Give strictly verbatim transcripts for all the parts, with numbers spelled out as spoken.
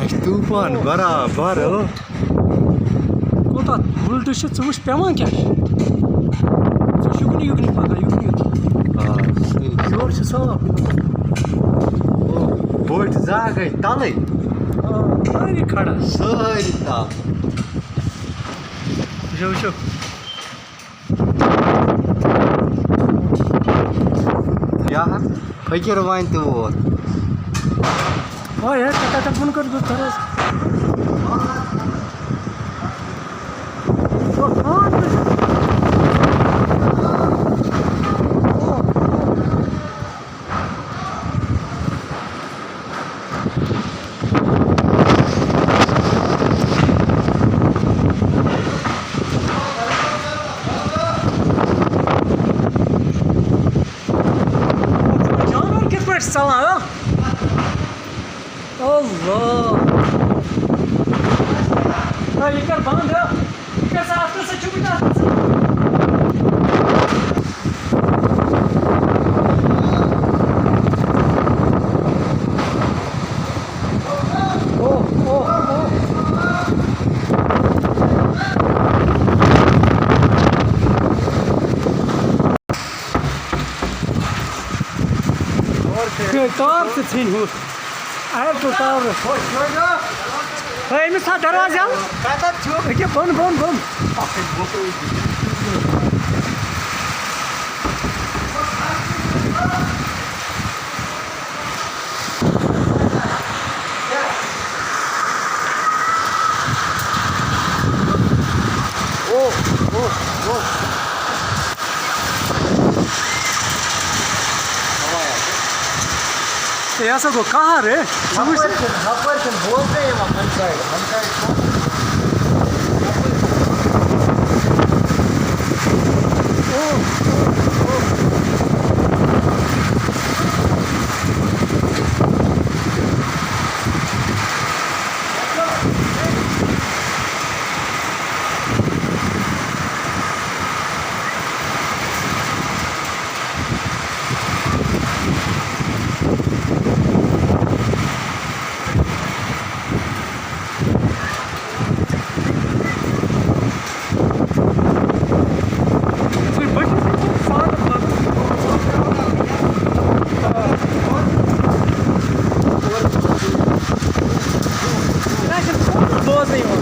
طوفان برابر، ہو۔ کوٗتاہ وُلٹہٕ چھُ، ژٕ وٕچھ پٮ۪وان کیٛاہ چھُ۔ ژٕ وٕچھ یُکنُے یُکنُے پَکان، یُکنُے یُکنُے۔ آ، صحیح۔ یورٕ چھُ صاف۔ بوٹہِ زٕ ہا گٔے تَلٕے۔ آ، سٲری کھڑا۔ سٲری تَل۔ وٕچھو، وٕچھو۔ یا فقیٖر وۄنۍ تہِ ووت۔ او، ہے، ژےٚ کَتٮ۪تھ ووٚن کٔرۍ زیو دروازٕ؟ جانور کِتھ پٲٹھۍ ژَلان، ہا؟ اللہ! ہے، یہِ کر بنٛد، ہا؟ یہِ کر سا، اَتھ کر سا چھُکھ یہِ اَتھ کر سا؟ اوہ، اوہ، اوہ۔ ہے، تار تہِ ژھیٚنۍ ہُتھ۔ اَیَر ٹُوٹ تار۔ ہے، أمِس تھاو دروازٕ یَلہٕ۔ کَتَتھ چھُ؟ أکیٛاہ بۄن، بۄن، بۄن۔ اوہ، اوہ، اوہ۔ ہے، یہِ ہسا گوٚو قہر، ہے۔ ژٕ وٕچھ۔ ہپٲرۍ کِنۍ، ہپٲرۍ کِنۍ بوزنَے یِوان، ہمسایہِ، ہمسایہِ چھُ۔ اوہ، اوہ، اوہ۔ بوزنہٕ یِوان۔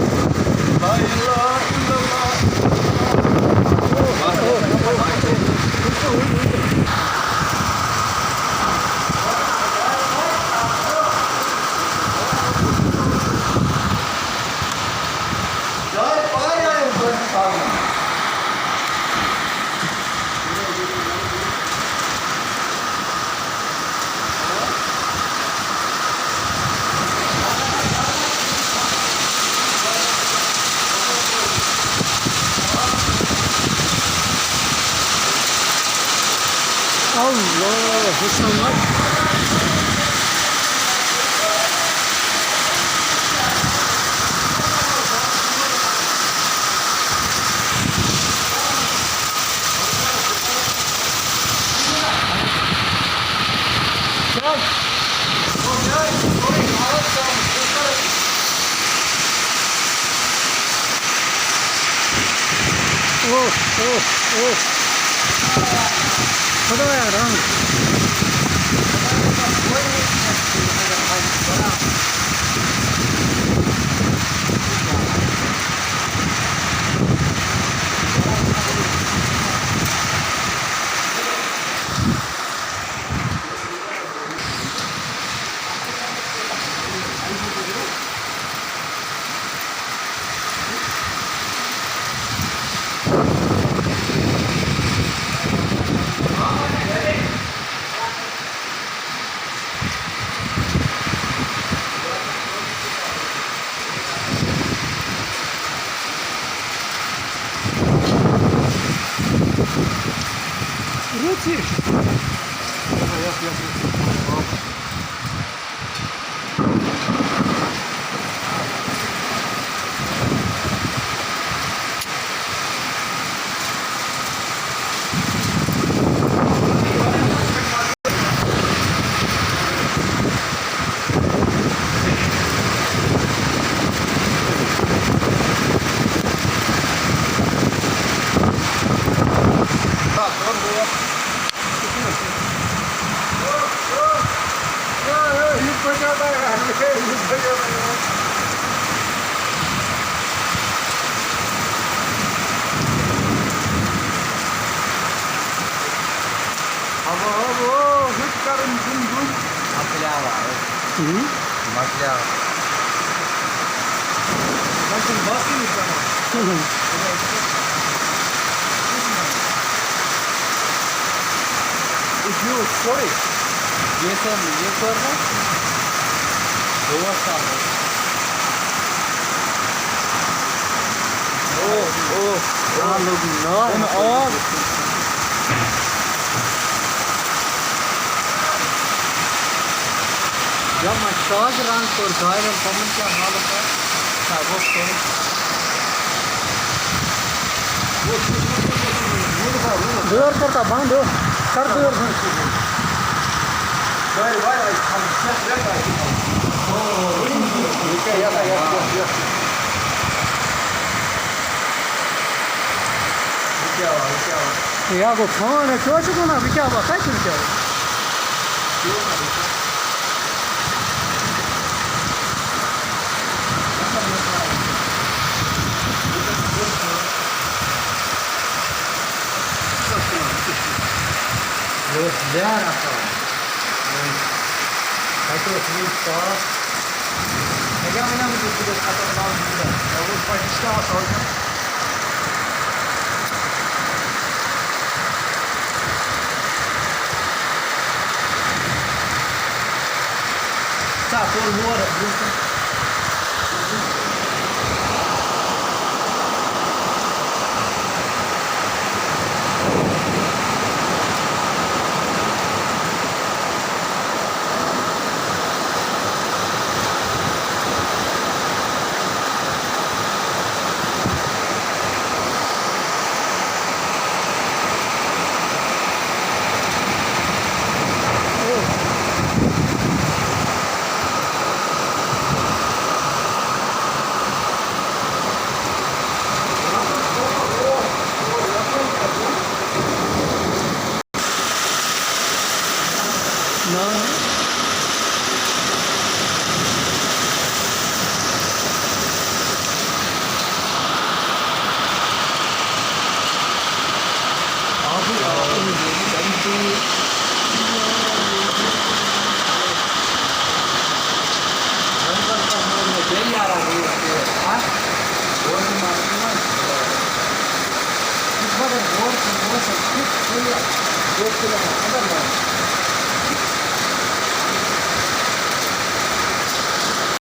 اللہ حسن۔ اوہ، اوہ، اوہ۔ خدایا رحم۔ رُت ہِش۔ ہوا، ہوا، ہُتہِ کَرُن گُن گُن۔ مۄکلیو آز۔ ہُم۔ مۄکلیو۔ وۄنۍ چھُنہٕ باسٕے نہٕ پٮ۪وان۔ کِہیٖنۍ۔ یہِ چھُ یوٗت سورُے۔ یہِ سا، یہِ کوٚر نہ؟ دۄہَس تام۔ اوہ، اوہ، اوہ۔ آ، لوٚگ نار۔ اوٚن آب۔ جب وۄنۍ ساز رنگ کوٚر گاڑٮ۪ن پَنُن کیٛاہ حالت آسہِ، سۄ گوٚو سورُے۔ دٲر کٔر تَو بنٛد، ہیوٚر۔ کر دٲر بنٛد۔ یا گوٚو فون، ہے، کیٛاہ چھُکھ وَنان؟ بہٕ کیٛاہ وَنہٕ؟ کَتہِ چھُ بِچارٕ؟ یہِ اوس زیادٕ اَصٕل۔ تَتہِ اوس یہِ صاف۔ مےٚ کیٛاہ وَنیٛاو بہٕ ژےٚ، ژٕ گژھ خطرناک زِندٕ۔ مےٚ ووٚن پَتہٕ، یہِ چھُ کیٛاہ آسان؟ ژےٚ کوٚر ہور۔